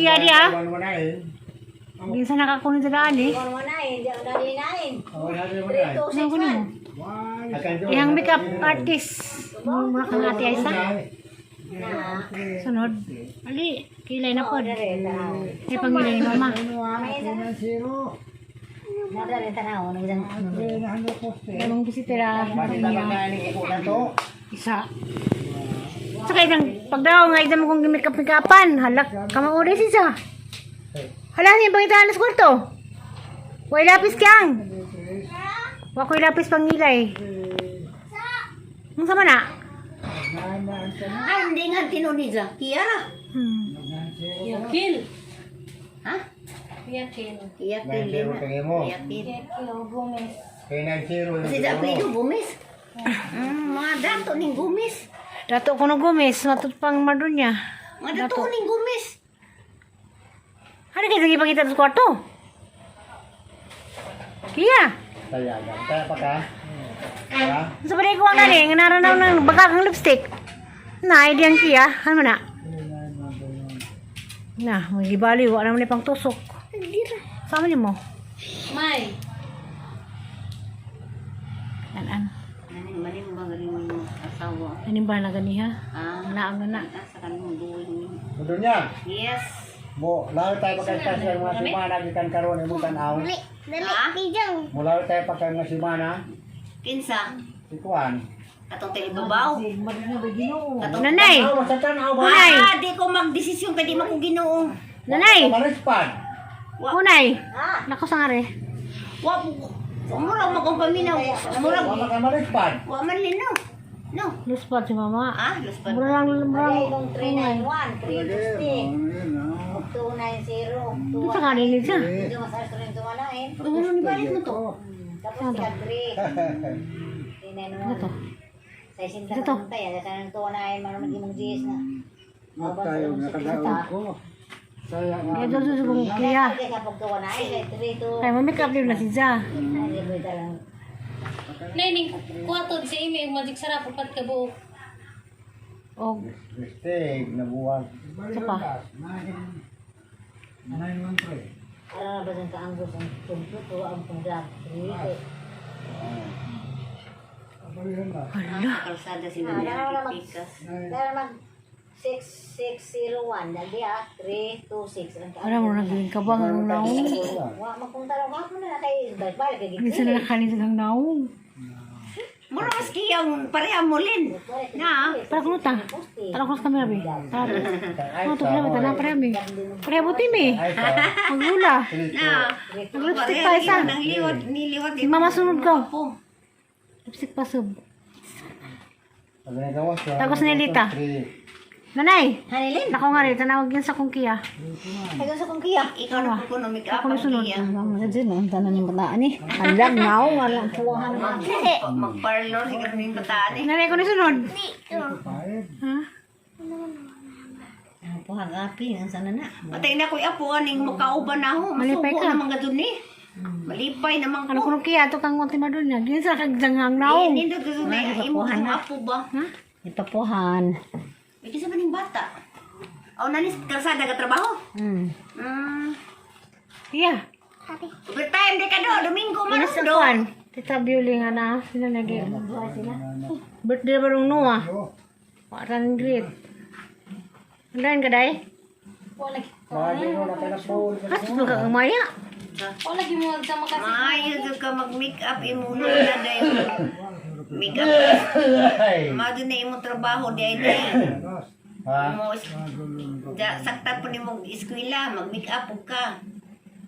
kiya di ah. 119. Ginsa nakakunin sa daan eh. 119, di ako nalinain. Oh, 119. Ano ko nimo? Iyang makeup artist. Mura kang Ate Aisa. Sunod. Ali, kilay na pod. Ay pangilay ni mama. Nadali tanaw, nang Damang bisitera. Bakit ang kain ko na to? Isa. Saka isang pagdaw nga isang kong makeup makeupan. Halak, kamauri si isa. Hala, niya pangitahan sa kwarto. Way lapis kang. Wa ko'y lapis pangilay. Ang sama na? Ah, hindi nga tinunid sa Kiara. Yakil. Ha? Yakil. Yakil. 90 tingin mo. Yakil. Yakil Gomez. Kay 90. Kasi sa apelido, Gumis. Mga dato ning Gumis. Dato ko no gumis, matut pang madunya. Mga dato ning Gumis. Ano kayo sige pangita sa kwarto? Kiya, Tayagan. Kaya pa ka? Ha? sa balay ko ang nani, nga naranaw ng baga kang lipstick. Na, ay diyang kiya, ano na? Na, magibali, wala naman ni pang tusok. Sama niyo mo? May. An-an. Ano, mali mo ba galing mo yung asawa? Ano ba na gani ha? Ah, Naang na na. sa kanong duwing. Mundo niya. Yes. Mo, lawi tayo pagkaitas ng mga simana gikan karon imong tan-aw. Ha? Mulawi tayo pagka mga simana. Kinsa? Ikuan. Atong talibabaw. Atong Nanay! Aw, sa tan-aw ba? Hunay! Ah, di ko magdesisyon kay di man ko Ginoo. Nanay! Marispad. Hunay! Nako sa ngari. Wa po. Mura mo kong paminaw. Mura. Wa ka marispad. Wa man lino. No. Luspad si mama. Ah, luspad. Mura lang, mura lang. 391, 360, 290, Ito sa kanin niya. Ano ni balik mo to? Ano to? Ano to? Ito to. Tayo nakadaog ko. Saya nga. Kaya doon sa kong kiya. Kaya ma-make up din na si Ja. Nay, ning kuwato si Amy ang magic sarap upat ka buok. O, Lipstick, nabuwag. isa pa. Hala. Kalsada sila nila pikas. 6601 dali ah 326 ang Wala mo naging kabang ang naong. Wa magpunta raw ako na kay balik kay Minsan na nakanin sa naong. Mura mas kiyang pareha mo lin. Na. Para kuno ta. Tara kuno sa kamera be. Tara. Ano to kaya tara pareha me. Pareha buti me. Ay, sa. Magula. Na. Nag-lipstick pa isa. Nang liwat, niliwat. Si mama sunod ko. Po. Lipstick pa sub. Tapos nilita. Nanay. Hanilin Nako nga rin, tanawag yan sa kong kiya. ay sa kong kiya Ikaw na ko no make up. Ako na sunod. Ang tanan yung bataan eh ang naong alang puwahan Mag-parlor siguro ning bataan eh. Nanay ko na sunod. Ha? Ang puhan api ang sana na Patay na ko'y apo aning makauban na ho. Malipay Masubo ka. naman nga dun eh. Malipay naman Ano ko. kuno kiya to kang wanti madun niya. Ganyan sa kagdangang naong. Nindot ka dun eh. Imo kong apo ba? Ha? Ipapuhan. May kisa ba ning bata? Aw nanis kalsada ka trabaho? Kiya. Overtime di ka do, Domingo man Inas do. kuan. Tita Beauty nga na sila nagi. Birthday ba nung Noah? Parang great. Andahan ka day? Wala lagi. Kas ka kamaya. Wala lagi mo sa makasi. Maayo jud ka mag-make up imo na dayon. Make up. Mao na imong trabaho di ay day. Ha? Mo da sakta po nimo eskwela, mag-make up pug ka.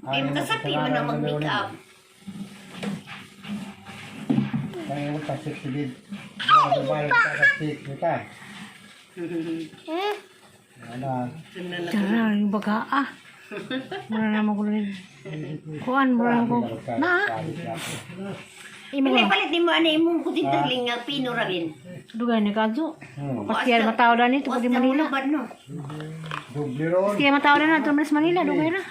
Kay makasapi man ang mag-make up. Kaya mo ka 6 bid. Ay, pa. Kita. Ano? Tara, yung baga ah. Mura naman ko rin. Kuan, mura ko. Na. Imo Pilay ko. palit nimo ani imong kutintaling nga pino ra rin. Dugay ni kadto. Pastiya matao na nito pati Manila. Ba no? Doble ron. Pastiya matao na na ito Manila dugay na.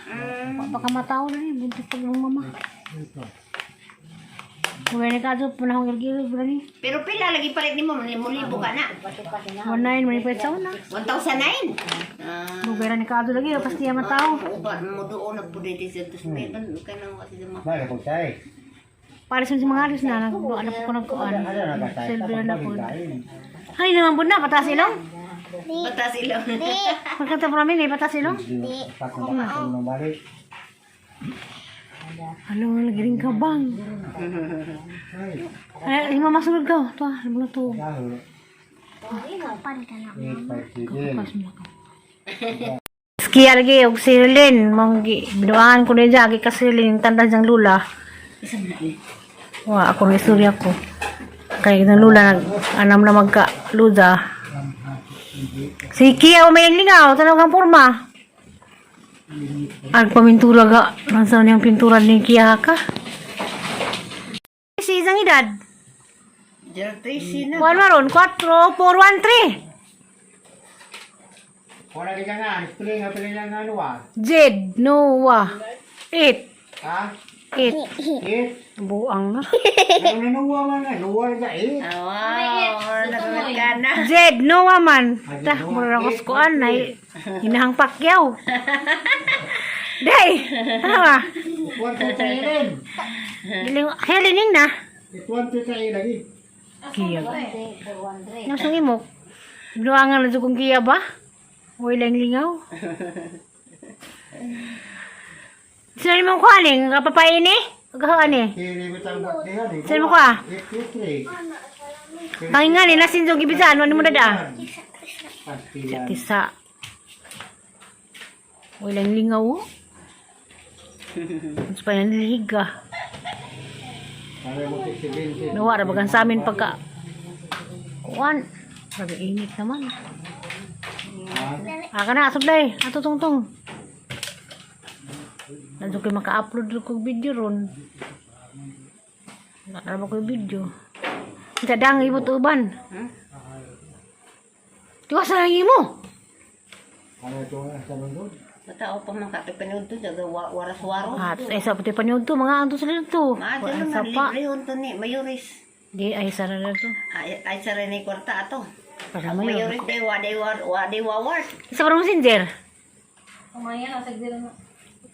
Baka matao na ni buntis pag mong mama. Kung ni kaso panahon gilgil ni. Pero pila lagi palit nimo, 5,000 ka na. 19 man pa sa una. 1,009. Ah. Bugay ni kaso lagi pasti ya matao. Uban mo doon na po dito sa 2,000 kanang kasi sa mga Mara ko tay. Para sa mga alis na nag ano po ko nagkuan. Ano na ka tay? Silver na po. Ay naman po na patas ilong. Patas ilong. Pagkanta po namin eh patas ilong. Pakong balik. Ano lagi rin kabang. Ay, lima masunod ka. Ito ah, lima na to. Dahil. 857. Skiya lagi og silin mong binuangan ko niya agi ka silin tanda siyang lula. Wa ako ng istorya ko. Kay nang lula nag anam na magka luda. Si Kia o may lingaw tanaw kang porma. Ang pamintura ga lansaw niyang pintura ni Kia ka. Si isang edad. 03 na. Kuan maron 4 4 1 3. Wala ka nga, piling nga piling nga ano ah. Jed Noah 8 Ha? 8. 8. Buang na. Ano na nuwa man na, nuwa na 8. Ah, wow, nagamat ka na. Jed Noah man. Tah, mura ko skuan na hinahang pakyaw. Day, ano ba? 1 to 3 rin. Giling, helining na. 1 to 3 lagi. Kiya. Nasang imo? Binuangan na kung kiya ba? Uy lang lingaw. Sino mo ko aning? Kapapaini? Kagahaan eh. Kiri bitang birthday han eh. Sino mo ko ah? 8 to 3. Tangingan eh, nasin yung gibisan. Ano mo dada? Pastilan. Tisa. Walang lingaw oh. Mas pa yan liga. Para mo 70. Nawa, rabagan sa amin pagka... Kuan. Grabe init naman. Aka na, sublay. Ato tungtong. Nandiyo kayo maka-upload ko video ron. Nakarama ko yung video. Kita dang ibot uban. Tiwas na lang mo. Ano ito nga sa mundo? Matao pa man ka panood to daga waras-waros. At ay sa puti panyod to, mga anto sila to. Maadto Wala naman sa pa. libre hon to ni mayores. Di ay sara na to. Ay, ay sa rin kwarta ato. Para mayor. Mayores day wa day war wa day wawar. Isa pa mo singer. Kumaya na sa na.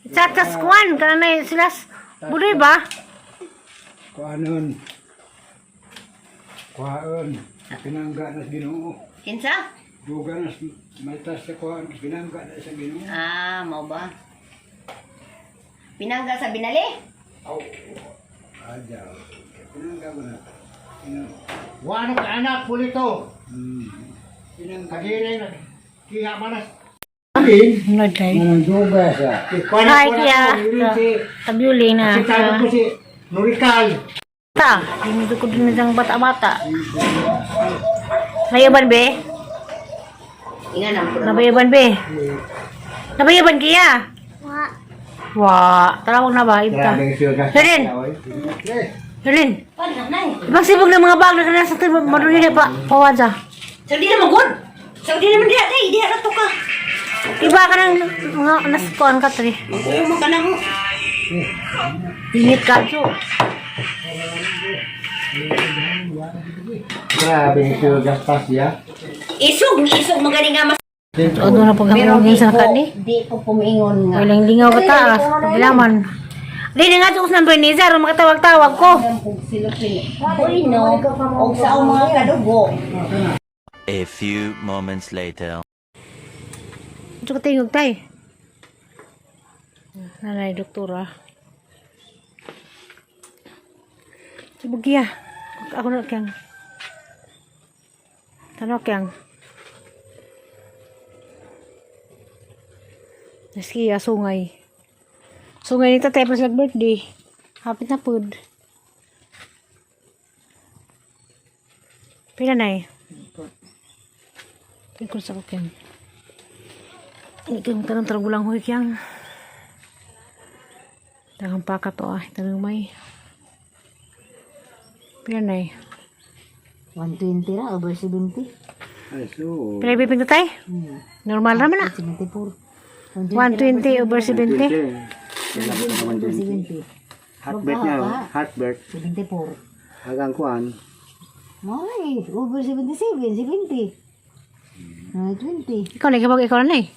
Sa tas kuan kana na sila budoy ba? Kuanon. Kuaon. Pinangga na sa Ginoo. Kinsa? Duga na maitas sa kuan. Pinangga na sa Ginoo. Ah, mao ba? Pinangga sa binali? Aw. Adyaw. Pinangga mo na. Wano ka anak pulito. Pinangga. Kagiling. Kiha manas. Naday. Nang duga siya. Hi, Kia. Tabyuli na. Kasi tayo ko si Nurikal. Ta, hindi ko din ng bata-bata. Nayaban be? Inga nang puro. Nabayaban be? Nabayaban kiya? Wa. Wa, tarawag na ba? Ibta. siya. Helen. Helen. Ibang sibog ng mga bag na kanasa sa madunili pa. Pawadya. So di naman good. So di naman diha day, diha ra to ka. Iba ka ng mga naskuan ka tre. Mag-uuma ka na mo. Init ka so. Grabe yung gastas niya. Isog, isog magaling nga mas. Ano na paghamugin sa kani? Di ko pumingon nga. Walang lingaw ka taas. Kabilaman. Di na nga sa number ni Zaro, makatawag-tawag ko. Uy no, og sa akong mga kadugo. A few moments later. Ito ka tingog tay. Nanay, doktora. Sibog ya. Ako na kyang. Tanaw kyang. Naskiya, sungay. Sungay ni tatay pa sa birthday. Hapit na pud. Pila na eh. Tingkol sa kukyang. Hindi ko tanong tarong gulang huy kyang. Tangang paka to ah. Tanong may. Pila na eh. 120 ra over 70. Ay, so. Pila ibibig na tayo? Normal raman na. 74. 120 over 70. 70. Heartbeat niya, heartbeat. 74. Hanggang kuan. Ay, over 77, 70. Ah, 20. Ikaw lagi ikaw na eh.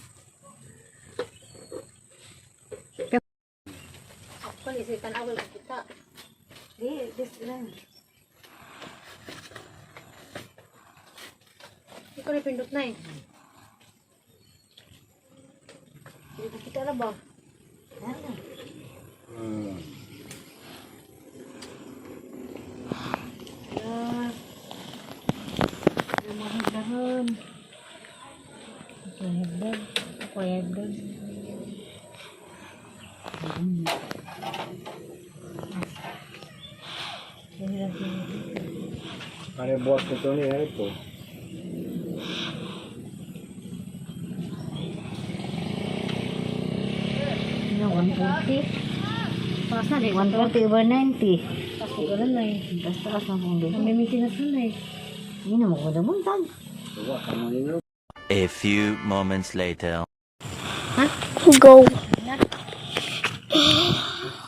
Di, this lang. Ikaw na pindot na eh. Hindi kita na ba? Ako ay hagdan. Ano yung buwas nito ni ito? Ano, 140? Taas na, di. 140 over 90. Taas ko ganun na eh. Taas-taas na kung dugo. May maintenance na eh. Hindi na mo ko nabuntag. A few moments later. Go.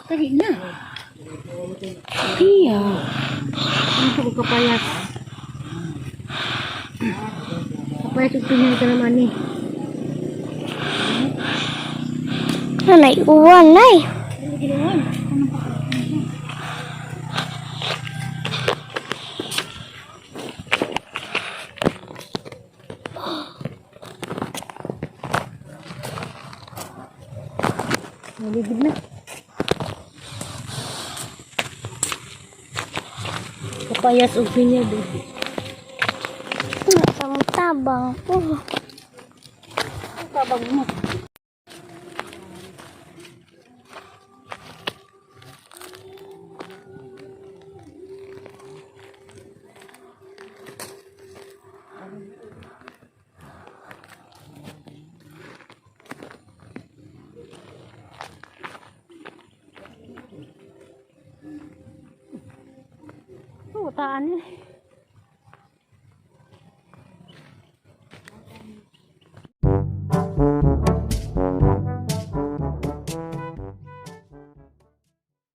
Dali na. Iya. Ano ko kapayas? Kapayas ug pinyay ka naman eh. Nanay, uwan, nay. Naligid na. Kapayas ug pinyay do. Ang tabang ko. Tabang mo. Oh, taan.